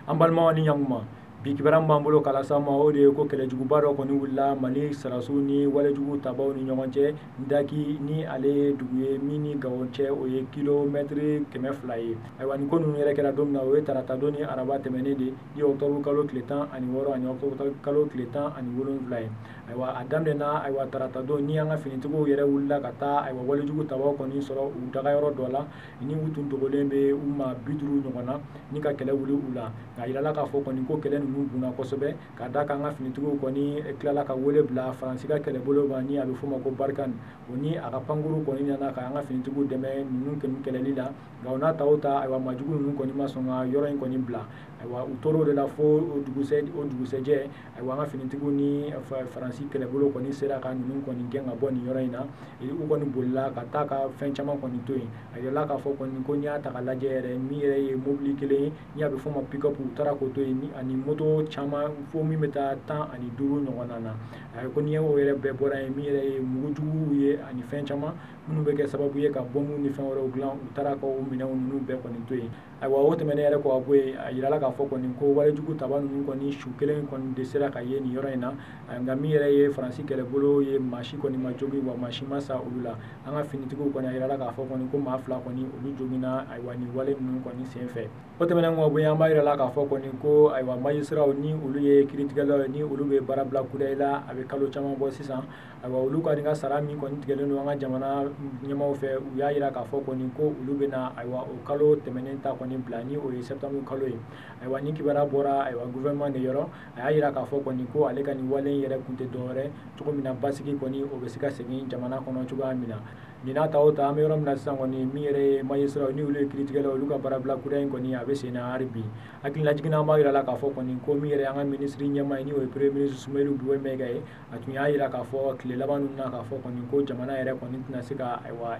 An balimaw ni ɲankuma, bi kibaruya min b'an bolo k'a lase aw ma, o de ye ko kɛlɛjuguba dɔ kɔni wulila Mali sarasiw ni walejugu tabaw ni ɲɔgɔn cɛ Ndaki, ni ale ye dugu ye min ni Gawo cɛ, o ye kilomɛtiri 200 ye. Ayiwa, nin ko ninnu yɛrɛ kɛra don min na, o ye tarata don ni araba tɛmɛnen de ni octobre kalo tile 16 ani octobre kalo tile 17 ye. Ayiwa, a daminɛna, ayiwa, tarata don ni an ka finitigiw yɛrɛ wulila ka taa, ayiwa, walejugu tabaw kɔni sɔrɔ u dagayɔrɔ dɔ la ni u tun dogolen bɛ u ma 50 ɲɔgɔn na, ni ka kɛlɛ wuli u la. Nka a yirala k'a fɔ kɔni ko kɛlɛ ninnu bunna kosɛbɛ, ka da kan an ka finitigiw kɔni tilala ka wele bila Faransi ka kɛlɛbolo ma ni a bɛ f'o ma ko Barkhane. O ni a ka pankuru kɔni nana ka an ka finitigiw dɛmɛ ninnu kɛlɛli la. Nka o n'a ta o ta, ayiwa, majugu ninnu kɔni ma sɔn ka yɔrɔ in kɔni bila. Ayiwa, u tor'o de la fo o dugusɛjɛ. Ayiwa, an ka finitigiw ni Faransi kɛlɛbolo kɔni sera ka ninnu kɔni gɛn ka bɔ nin yɔrɔ in na. U kɔni bolila ka taa ka fɛn caman kɔni to yen. A yirala k'a fɔ kɔni ko n'i y'a ta k'a lajɛ yɛrɛ, min yɛrɛ ye mobili kelen ye ni a bɛ f'o ma pick-up, u taara k'o to yen, ani moto caman fo min bɛ taa 15 ɲɔgɔn na. Ayiwa, ko n'i y'o yɛrɛ bɛɛ bɔra yen, min yɛrɛ ye mugujuguw ye ani fɛn caman minnu bɛ kɛ sababu ye ka bɔnmu ni fɛn wɛrɛw dilan, u taara ka o minɛnw ninnu bɛɛ kɔni to yen. Ayiwa, o tɛmɛnen yɛrɛ kɔ ka bɔ yen, a yirala k'a fɔ kɔni ko walejugu taba ninnu kɔni su kelen kɔni de sera ka ye nin yɔrɔ in na. Nka min yɛrɛ ye Faransi kɛlɛbolo ye, maa si kɔni ma jogin, wa maa si ma sa olu la. An ka finitigiw kɔni, a yirala k'a fɔ kɔni ko maa 2 kɔni olu joginna, ayiwa, nin wale ninnu kɔni sen fɛ. O tɛmɛnen kɔ bɔ yen, an b'a yirala k'a fɔ kɔni ko, ayiwa, magistraw ni olu ye kiiritigɛlaw ye, ni olu bɛ baara bila kudayi la, a bɛ kalo caman bɔ sisan. Ayiwa, olu kɔni ka sara min kɔni tigɛlen don an ka jamana ɲɛmaaw fɛ, u y'a yira k'a fɔ kɔni ko olu bɛna, ayiwa, o kalo tɛmɛnen ta kɔni bila, ni o ye septembre kalo ye. Ayiwa, ni kibaruya bɔra, ayiwa, gouvernement de yɔrɔ, a y'a yira k'a fɔ kɔni ko ale ka nin wale in yɛrɛ kun tɛ dɔwɛrɛ cogo min na basigi kɔni o bɛ se ka segin jamana kɔnɔ cogoya min na. Nin n'a ta o ta, an bɛ yɔrɔ min na sisan kɔni, min yɛrɛ ye magistraw ni olu ye kiiritigɛlaw, olu ka baarabila kura in kɔni a bɛ sen na hali bi. Hakililajigin na, an b'a yira la k'a fɔ kɔni ko min yɛrɛ an ka minisiri ɲɛmaa ye, ni o ye premier ministre Soumeylou Boubèye Maïga ye, a tun y'a yira k'a fɔ tile laban ninnu na k'a fɔ kɔni ko jamana yɛrɛ kɔni tɛna se ka, ayiwa,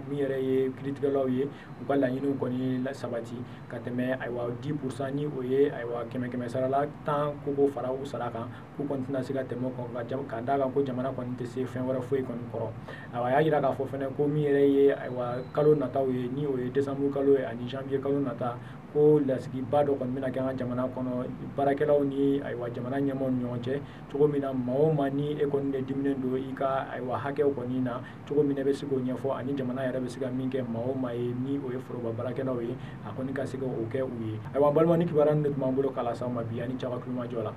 min yɛrɛ ye kiiritigɛlaw ye, u ka laɲiniw kɔni sabati ka tɛmɛ, ayiwa, 10% ni o ye, ayiwa, kɛmɛ kɛmɛ sara la 10 koko fara u sara kan, k'u kɔni tɛna se ka tɛmɛ o kan, ka d'a kan ko jamana kɔni tɛ se fɛn wɛrɛ foyi kɔni kɔrɔ. Ayiwa, a y'a yira k'a fɔ fɛnɛ ko min yɛrɛ ye, ayiwa, kalo nataw ye, ni o ye décembre kalo ye ani janvier kalo nata, ko lasigiba dɔ kɔni bɛna kɛ an ka jamana kɔnɔ baarakɛlaw ni, ayiwa, jamana ɲɛmaaw ni ɲɔgɔn cɛ, cogo min na maa o maa ni e kɔni de diminen don i ka, ayiwa, hakɛw kɔni na, cogo min na i bɛ se k'o ɲɛfɔ, ani jamana yɛrɛ bɛ se ka min kɛ maa o maa ye ni o ye foroba baarakɛlaw ye, a kɔni ka se k'o kɛ u ye. Ayiwa, an balima, ni kibaruya ninnu de tun b'an bolo k'a lase aw ma bi, ani cɛ ka kulomajɔ la.